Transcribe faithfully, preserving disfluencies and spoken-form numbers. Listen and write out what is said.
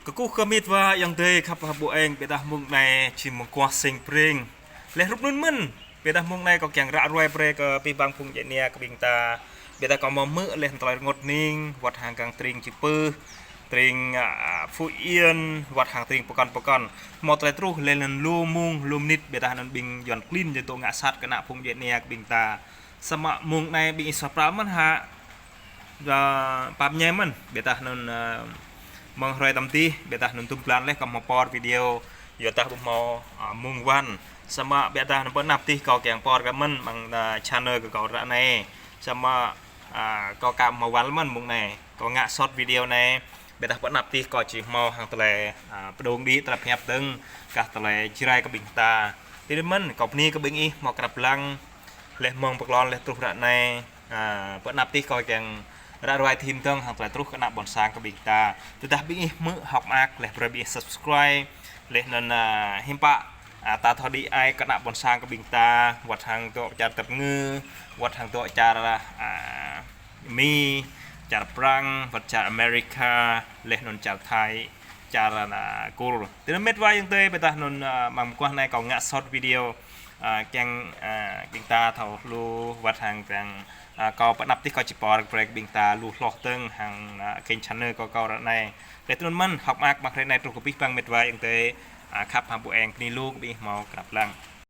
Kơkuh kơ mĕt wa ayŏng adơi khăp hăng ƀu eng, ƀiădah mông anai či mơguah sing pring. Leh rup anŭn mơ̆n, ƀiădah mông anai kâo kiăng ră ruai brơi kơ abih bang phung djuai ania kơ ƀing ta. Ƀiădah kâo hmâo hmư̆ leh tơlơi rơngot hning, wơ̆t hăng kơ tring Čư̆ Pưh, tring, a, Phú Yên, wơ̆t hăng tring pơkŏn pơkŏn. Hmâo tơlơi truh leh anŭn lu mông, lu mơnit, ƀiădah anŭn ƀing Yuan klin jing tŭ ngă sat kơ ană phung djuai ania kơ ƀing ta. Samơ̆ mông anai ƀing ih suaih pral mơ̆n hă. Ơ, pap ñe mơ̆n, ƀiădah anŭn, ơ, mơ̆ng hrơi tăm tih, ƀiădah anŭn tum blan leh kâo hmâo pôr video, yua dah ƀu hmâo, ơ, mông wăn. Samơ̆ ƀiădah anŭn pơ anăp tih kâo kiăng pôr kơ mơ̆n, mơ̆ng, ơ, channel kơ kâo ră anai. Samơ̆, ơ, kâo aka hmâo wăn mơ̆n mông anai. Kâo ngă short video anai, ƀiădah pơ anăp tih kâo či hmâo hăng tơlơi, ơ, pơdŏng đĭ, tơlơi pơhiăp dơ̆ng, kah tơlơi Jrai kơ ƀing ta. Tui anŭn mơ̆n, kâo bơni kơ ƀing ih hmâo krăp lăng, leh mơ̆ng pơklŏn leh truh ră anai. A, pơ anăp tih kâo kiăng ră ruai thim dơ̆ng hăng tơlơi truh kơ ană ƀôn sang kơ ƀing ta. Tơdah ƀing ih hmư̆ hơ̆k mơak leh brơi ƀing ih subscribe. Leh anŭn, a, hiư̆m pă, a, ta thâo đĭ ai kơ ană ƀôn sang kơ ƀing ta, wơ̆t hăng dŏ čar tơp ngư, wơ̆t hăng dŏ čar, a, Mi, čar Prăng, wơ̆t čar America, leh anŭn čar Thái, čar, a, Kur. Tui anŭn mĕt wa ayŏng adơi, ƀiădah anŭn, a, mơguah anai kâo ngă short video, a, kiăng, a, ƀing ta thâo lu wơ̆t hăng kiăng, a, kâo pơ anăp tih kâo či pôr brơi kơ ƀing ta lu hloh dơ̆ng hăng, a, kênh channel kâo kâo ră anai. Leh tui anŭn mơ̆n, hơ̆k mơak mơ̆ng hrơi anai truh kơ abih bang mĕt wa ayŏng adơi, a, khăp hăng ƀu eng, bơni lu kơ ƀing ih hmâo krăp lăng.